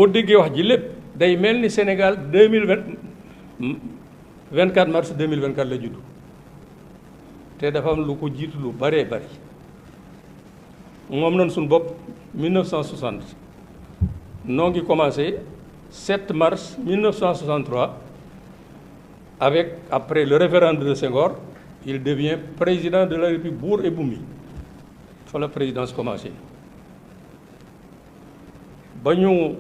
boo déggee wax ji lépp day mel ni Sénégal 24 mars 2024 la juddu te dafa am lu ko jiitu lu bëree bëri moom nañ suñu bopp 1960 noo ngi commencé 7 mars 1963 avec après le référendum de Senghor il devient président de la République buur et bumi fa la présidence commencé ba ñu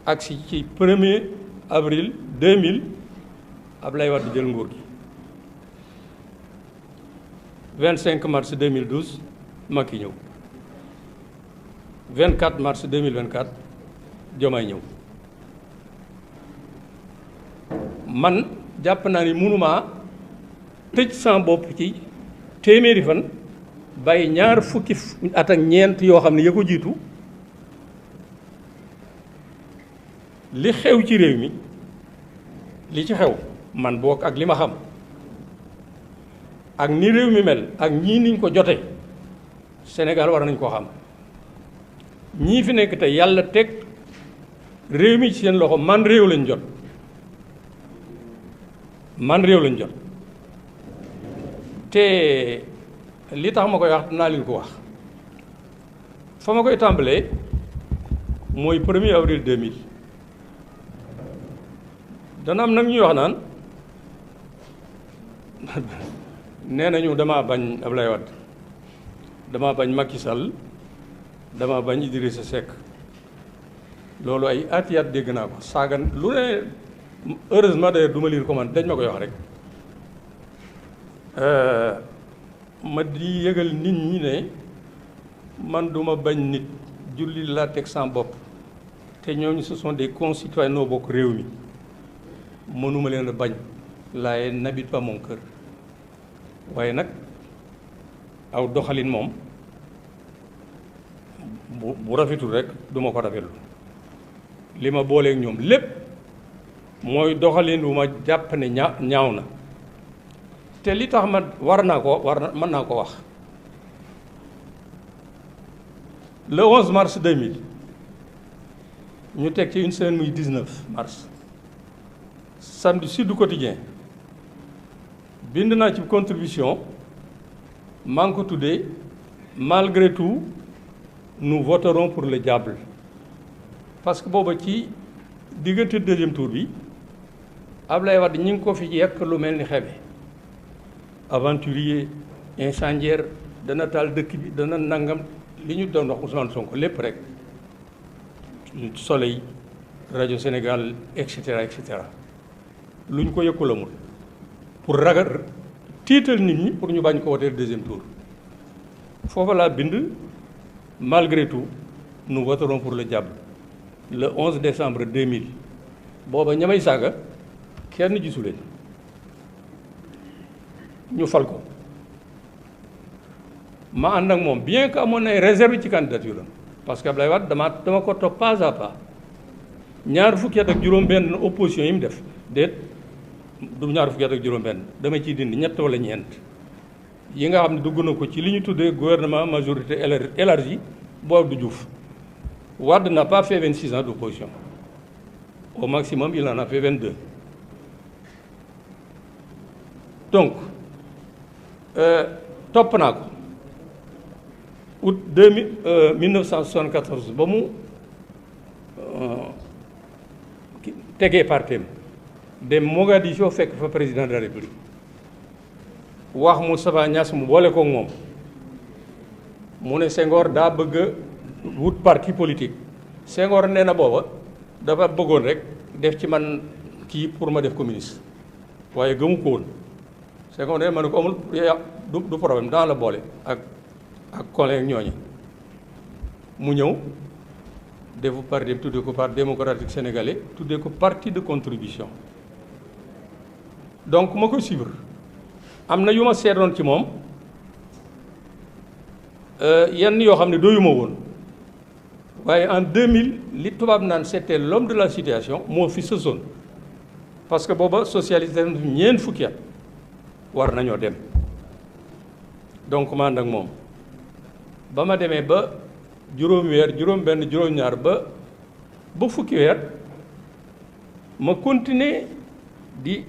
agsi ci 1er avril 2000 Ablaye Wade jël nguur gi 25 mars 2012 Macky ñëw 24 mars 2024 Diomaye ñëw man jàpp naa ni mënumaa tëj sama bopp ci téeméeri fan bàyyi ñaar fukki at ak ñeent yoo xam ne ya ko jiitu li xew ci réew mi li ci xew man boog ak li ma xam ak ni réew mi mel ak ñii niñ ko jote Sénégal war nañ koo xam ñii fi nekk tey yàlla teg réew mi ci seen loxo man réew lañ jot te li tax ma koy wax dinaa leen ko wax fa ma koy tàmbalee mooy 1er avril 2000 dana am nag ñuy wax naan nee nañu dama bañ Ablaye Wade dama bañ Macky Sall dama bañ Idrissa Seck loolu ay at dégg naa ko saaga lu ne heureusement d'ailleurs du ma lire commande dañ ma koy wax rek ma di yëgal nit ñi ne man duma bañ nit julli laa teg sans bopp te ñooñu ce sont des concitoyens noo bokk réew mi mënuma leen a bañ laaye n'habite pas mon cœur waaye nag aw doxalin moom bu rafetul rek duma ko rafetlu li ma booleeg ñoom lépp mooy doxalin bu ma jàpp ne ñaaw na te li tax ma mën naa ko wax le 11 mars 2000 ñu teg ci une semaine muy 19 mars samedi Sud Quotidien bind naa ci contribution maa ngi ko tuddee malgré tout nous voterons pour le diable parce que booba ci diggante deuxième tour bi Ablaye Wade ñi ngi ko fi yekk lu mel ni xeme aventurier incendiaire dana taal dëkk bi dana nangam li ñu doon wax Ousmane Sonko lépp rek Soleil rajo Sénégal et cetera lu ñu ko yëkkul amul pour ragal tiital nit ñi pour ñu bañ ko woteel deuxième tour foofa laa bind malgré tout nous voterons pour le diable le 11 décembre 2000 booba ñamay saaga kenn gisu leen ñu fal ko ma ànd ak moom bien que amoon ay réserve ci candidature am parce que Ablaye Wade dama ko topp pas à pas ñaar fukki at ak juróom-benn opposition yi mu def déet du ñaar fukki at ak juróom-benn dama ciy dindi ñett wala ñeent yi nga xam ne dugg na ko ci li ñu tuddee gouvernement majorité élargie boobu du Diouf Wade n'a pas fait 26 ans d'opposition au maximum il en a fait 22 donc topp naa ko août 1974 ba mu tegee partem dem Mogadiscio fekk fa président de la République wax Moustapha Niasse mu boole koog moom mu ne Senghor daa bëgg a wut parti politique Senghor nee na booba dafa bëggoon rek def ci man kii pour ma def ko ministre waaye gëmu ko woon Senghor nee ma ne ko amul du problème dans la boole ak collègue ñooñi mu ñëw defu parti tuddee ko parti démocratique sénégalais tuddee ko parti de contribution donc ma koy suivre am na yu ma seetoon ci moom yenn yoo xam ne doyuma woon waaye en 2000 li tubaab naan c'était l'homme de la situation moo fi sësoon parce que booba socialiste def ñeent fukki at war nañoo dem donc ma ànd ak moom ba ma demee ba juróom weer juróom benn juróom ñaar ba ba fukki weer ma continuer di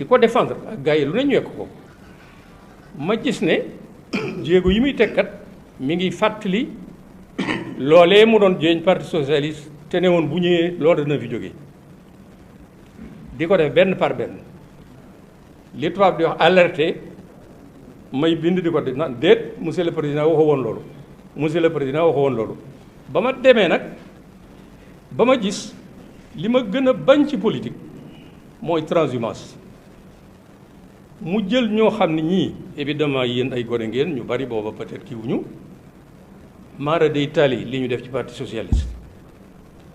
ko défendre ak gars yi lu ne ñu wekk ko ma gis ne jéego yi muy tekkat mi ngi fàttali loolee mu doon jéeñ parti socialiste te ne woon bu ñëwee loolu dana fi jóge di ko def benn par benn li tubaab di wax alerté may bind di ko def naan déet monsieur le président waxoo woon loolu monsieur le président waxoo woon loolu ba ma demee nag ba ma gis li ma gën a bañ ci politique mooy transhumance mu jël ñoo xam ne ñii évidemment yéen ay gone ngeen ñu bari booba peut-être kii wuñu maara day tali li ñu def ci parti socialiste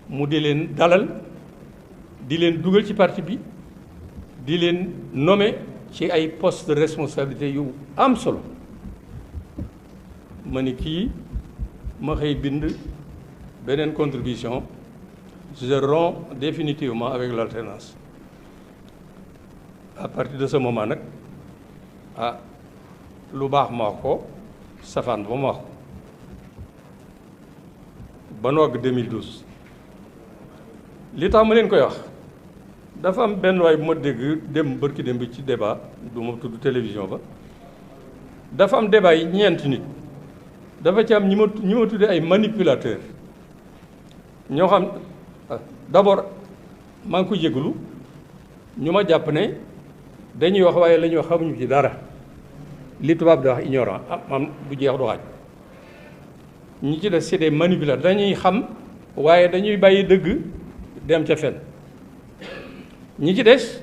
mu di leen dalal di leen dugal ci parti bi di leen nommer ci ay poste de responsabilité yu am solo ma ni kii ma xëy bind beneen contribution je romps définitivement avec l'alternance à partir de ce moment nag lu baax ma wax ko safaan ba ma wax ko ba nu àgg 2012 li tax ma leen koy wax dafa am benn waay bu ma dégg dem bërki dem bi ci débat du ma tudd télévision ba dafa am débat yi ñeenti nit dafa ci am ñi ma tuddee ay manipulateurs ñoo xam d'abord maa ngi ko jégalu ñu ma jàpp ne dañuy wax waaye la ñuy wax xamuñu ci dara li tubaab di wax ignorant am du jeex du xaaj ñi ci des c'est des manipulateurs dañuy xam waaye dañuy bàyyi dëgg dem ca fen ñi ci des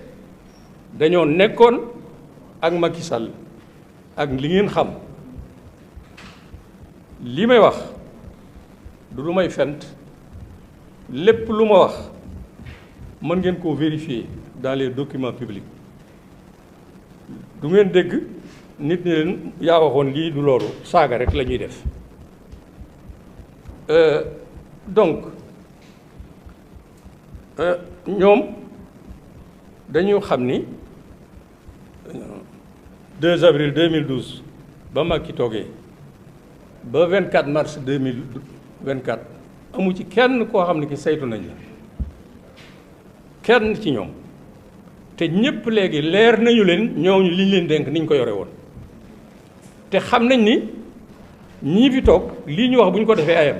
dañoo nekkoon ak Macky Sall ak li ngeen xam li may wax du lu may fent lépp lu ma wax mën ngeen koo vérifier dans les documents publics du ngeen dégg nit ñi leen yaa waxoon lii du loolu saaga rek la ñuy def donc ñoom dañu xam ni 2 avril 2012 ba Macky toogee ba 24 mars 2024 amu ci kenn koo xam ne ki saytu nañ la kenn ci ñoom te ñëpp léegi leer nañu leen ñooñu li ñu leen dénk niñ ko yore woon te xam nañ ni ñii fi toog lii ñu wax bu ñu ko defee ayam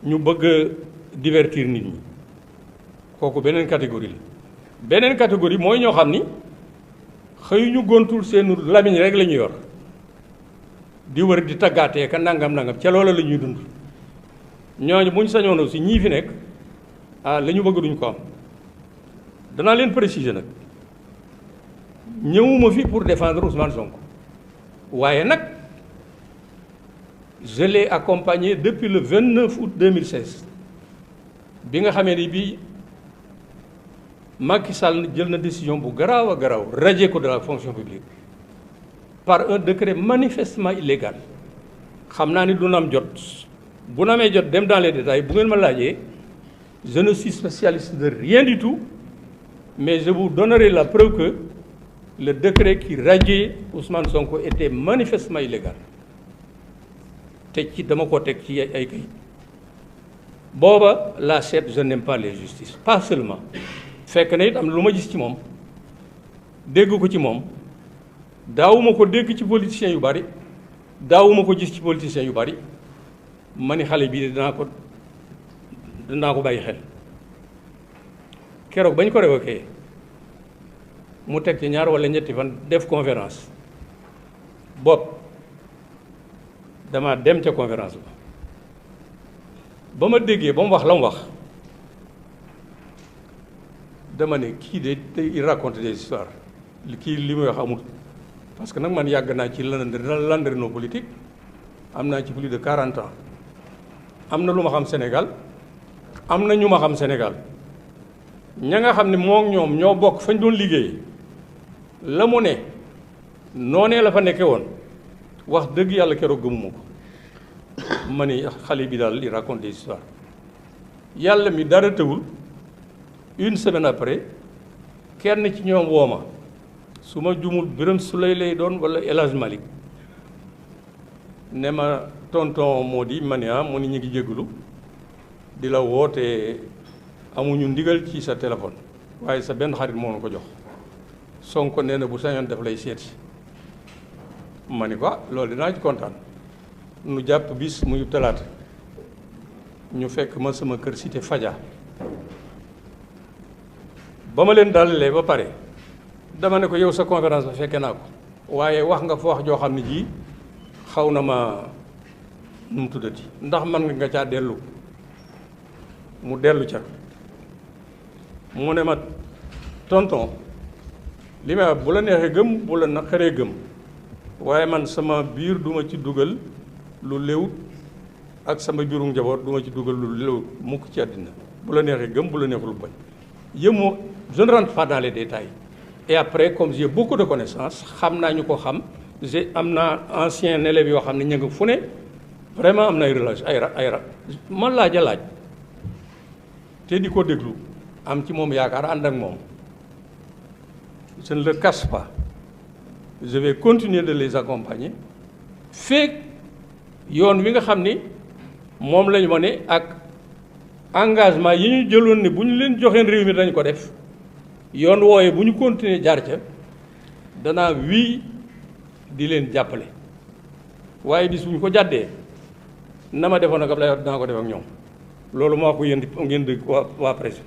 ñu bëgg a divertir nit ñi kooku beneen catégorie la beneen catégorie mooy ñoo xam ni xëyuñu gontul seen lamiñ rek la ñu yor di wër di taggaatee ka nangam ca loola la ñuy dund ñooñu bu ñu sañoon aussi ñii fi nekk la ñu bëgg duñ ko am danaa leen préciser nag ñëwuma fi pour défendre Ousmane Sonko waaye nag je l'ai accompagné depuis le 29 août 2016 bi nga xamee ni bii Macky Sall jël na décision bu garaaw a garaaw radier ko de la fonction publique par un décret manifestement illégal xam naa ni du na am jot bu na amee jot dem dans les détails bu ngeen ma laajee je ne suis spécialiste de rien du tout mais je vous donnerai la preuve que le décret qui radiait Ousmane Sonko était manifestement illégal te ci dama ko teg ci ay kayit booba la seet je n'aime pas les justices pas seulement fekk na it am lu ma gis ci moom dégg ko ci moom daawuma ko dégg ci politiciens yu bari daawuma ko gis ci politiciens yu bari ma ni xale bii dinaa ko bàyyi xel keroog bañ ko révoqué mu teg ci ñaar wala ñetti fan def conférence bopp dama dem ca conférence ba ma déggee ba mu wax la mu wax dama ne kii de il raconte des histoires kii li muy wax amul parce que nag man yàgg naa ci landerneau politique am naa ci plus de 40 ans am na lu ma xam Sénégal am na ñu ma xam Sénégal ña nga xam ne moo ñoom ñoo bokk fañ doon liggéey la mu ne noonee la fa nekke woon wax dëgg yàlla keroog gëmuma ko ma ni xale bi daal il raconte des histoires yàlla mi dara tëwul une semaine après kenn ci ñoom wooma su ma jumul Birame Souleye lay doon wala El Hadj Malick ne ma tonton moo di ma ne mu ni ñu ngi jégalu di la woote amuñu ndigal ci sa téléphone waaye sa benn xarit moo na ko jox Sonko nee na bu sañoon daf lay seet si ma ni ko loolu dinaa ci kontaan nu jàpp bis muy talaata ñu fekk ma sama kër cité Fadia ba ma leen dalalee ba pare dama ne ko yow sa conférence ba fekke naa ko waaye wax nga fa wax joo xam ne ji xaw na ma nu mu tuddati ndax man nga caa dellu mu dellu ca mu ne ma tonton li may wax bu la neexee gëm bu la naqaree gëm waaye man sama biir duma ci dugal lu léwut ak sama biiru njaboot duma ci dugal lu léwut mukk ci àddina bu la neexee gëm bu la neexul bañ yëmoo je ne rentre pas dans les détails et après comme j'ai beaucoup de connaissances xam naa ñu ko xam am naa ancien élèves yoo xam ne ñu ngi fu ne vraiment am na ay relation ay man laaj a laaj te di ko déglu am ci moom yaakaar ànd ak moom je ne le cache pas je vais continuer de les accompagner fekk yoon wi nga xam ni moom lañu ma ne ak engagement yi ñu jëloon ne bu ñu leen joxeen réew mi dañ ko def yoon wooye bu ñu continuer jaar ca danaa wii di leen jàppale waaye bis bu ñu ko jàddee na ma defoon ak Abdoulaye Wade dinaa ko def ak ñoom loolu moo ko yéen ngeen dégg waa presse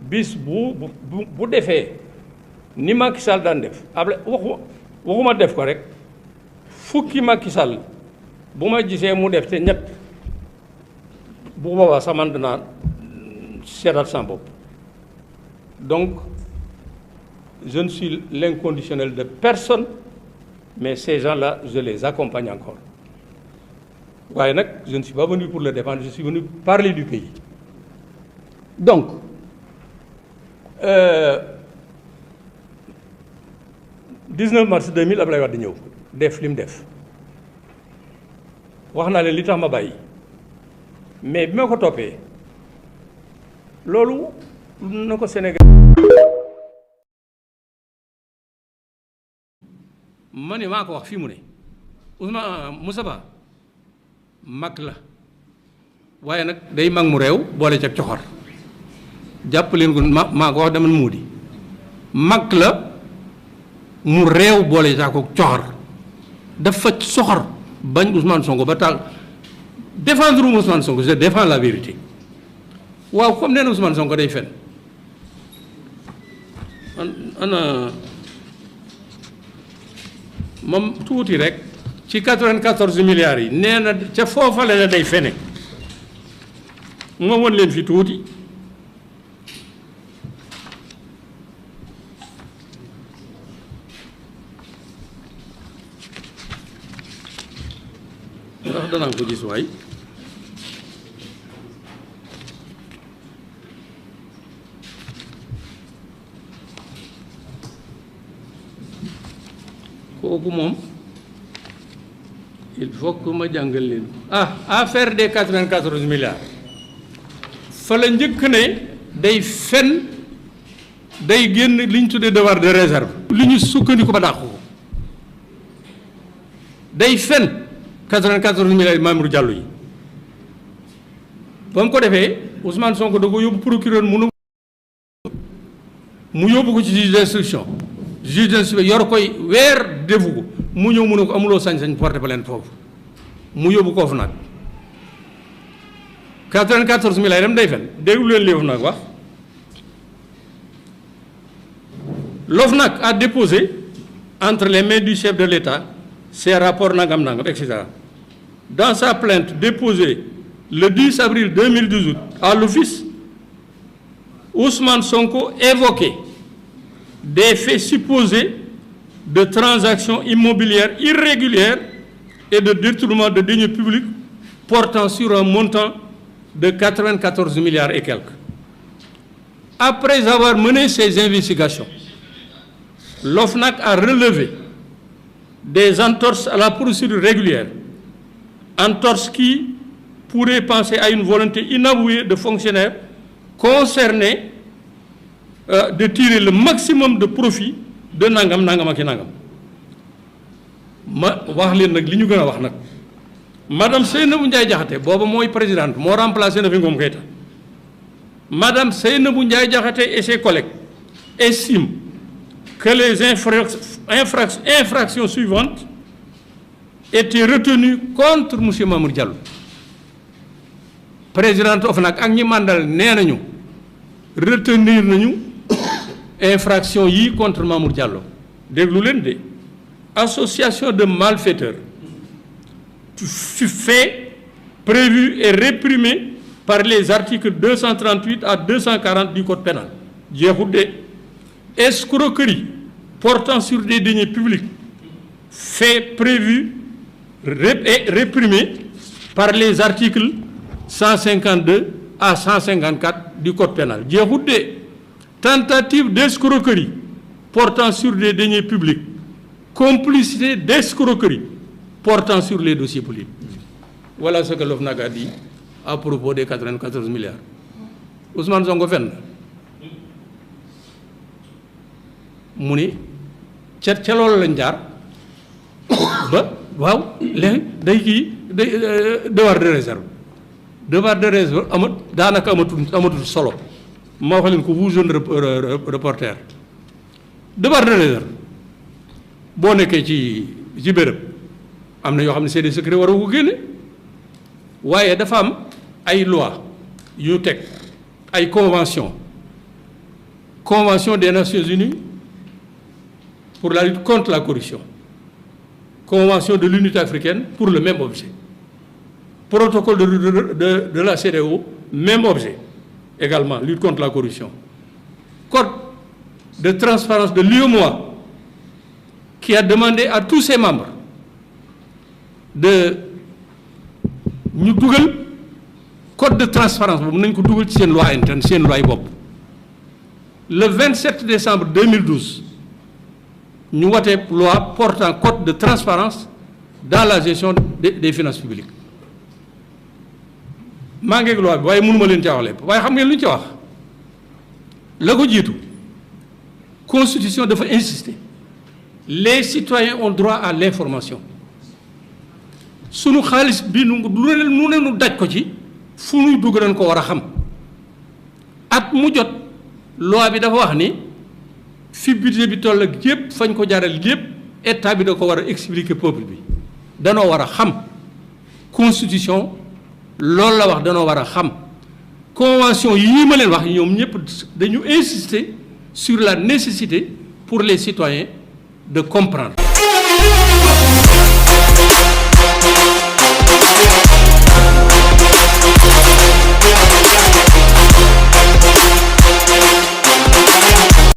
bis bu defee ni Macky Sall daan def Abdoulaye waxuma def ko rek fukki Macky Sall bu ma gisee mu def te ñett bu boobaa sax man danaa seetal sama bopp donc je ne suis l'inconditionnel de personne mais ces gens-là je les accompagne encore waaye nag je ne suis pas venu pour le défendre je suis venu parler du pays donc 19 mars 2000 Abdoulaye Wade ñëw def li mu def wax naa leen li tax ma bàyyi mais bi ma ko toppee loolu na ko Sénégal ma ne maa ko wax fii mu ne Ousmane Moussa Ba mag la waaye nag day mag mu réew boole ca coxor jàpp leen ko maa ko wax dama mu di mag la mu réew boole ca ko coxor dafa soxor bañ Ousmane Sonko ba taal défendre Ousmane Sonko je défends la vérité waaw comme nee na Ousmane Sonko day fen ana moom tuuti rek ci 94 milliards yi nee na ca foofale la day fene moo won leen fi tuuti ndax danaa ko gis waay kooku moom il faut que ma jàngal leen affaire des 94 milliards fa la njëkk ne day fen day génn li ñu tuddee devoir de réserve li ñu sukkandiku ba dàqu ko day fen 94 milliards yi Mamour Diallo yi ba mu ko defee Ousmane Sonko da ko yóbbu procureur mu yóbbu ko ci juge d'instruction juge d'instruction yor koy weer defu ko mu ñëw mu ne ko amuloo sañ-sañ porté plainte foofu mu yóbbu ko nag 94 milliards dem day fen déglu leen li nag wax l'OFNAC a déposé entre les mains du chef de l'État ses rapports nangam nangam etc. Dans sa plainte déposée le 10 avril 2018 à l'office, Ousmane Sonko évoquait des faits supposés de transactions immobilières irrégulières et de détournement de deniers publics portant sur un montant de 94 milliards et quelques. Après avoir mené ces investigations, l'OFNAC a relevé des entorses à la procédure régulière, entorses qui pourraient penser à une volonté inavouée de fonctionnaires concernés de tirer le maximum de profit de nangam nangam ak i nangam ma wax leen nag li ñu gën a wax nag madame Seynabou Ndiaye Diakhaté booba mooy présidente moo remplacé Nafi Ngom Keïta madame Seynabou Ndiaye Diakhaté et ses collègues estiment que les infractions suivantes étaient retenues contre monsieur Mamour Diallo présidente OFNAC ak ñi mandal nee nañu retenir nañu infraction yi contre Mamour Diallo déglu leen de association de malfaiteurs fait prévu et réprimé par les articles 238 à 240 du code pénal jeexut de escroquerie portant sur des deniers publics fait prévu et réprimé par les articles 152 à 154 du code pénal jeexut de tentative d'escroquerie portant sur des deniers publics complicité d'escroquerie portant sur les dossiers politiques. Voilà ce que l'OFNAC a dit à propos des 94 milliards. Ousmane Sonko fenn mu ni ca loolu lañ jaar ba waaw léegi day kii devoir de réserve daanaka amatul solo ma wax leen ko vous jeune reporter devoir de réserve boo nekkee ci béréb am na yoo xam ne c'est des secrets war a ko génne waaye dafa am ay loi yu teg ay convention des Nations Unies pour la lutte contre la corruption convention de l'unité africaine pour le même objet protocole de la CEDEAO même objet également lutte contre la corruption code de transparence de l'UEMOA qui a demandé à tous ses membres de ñu dugal code de transparence boobu nañ ko dugal ci seen loi interne seen loi bopp le 27 décembre 2012 ñu wote loi portant code de transparence dans la gestion des finances publiques maa ngeeg loi bi waaye mënuma leen ca wax lépp waaye xam ngeen lu ñu ca wax la ko jiitu constitution dafa insister les citoyens ont droit à l'information sunu xaalis bi nu ne nu daj ko ci fu nuy dugg nañ ko war a xam at mu jot loi bi dafa wax ni fi budget bi toll ak yépp fañ ko jaaral yépp état bi da ko war a expliquer peuple bi danoo war a xam constitution loolu la wax danoo war a xam convention yii ma leen wax ñoom ñëpp dañu insister sur la nécessité pour les citoyens de comprendre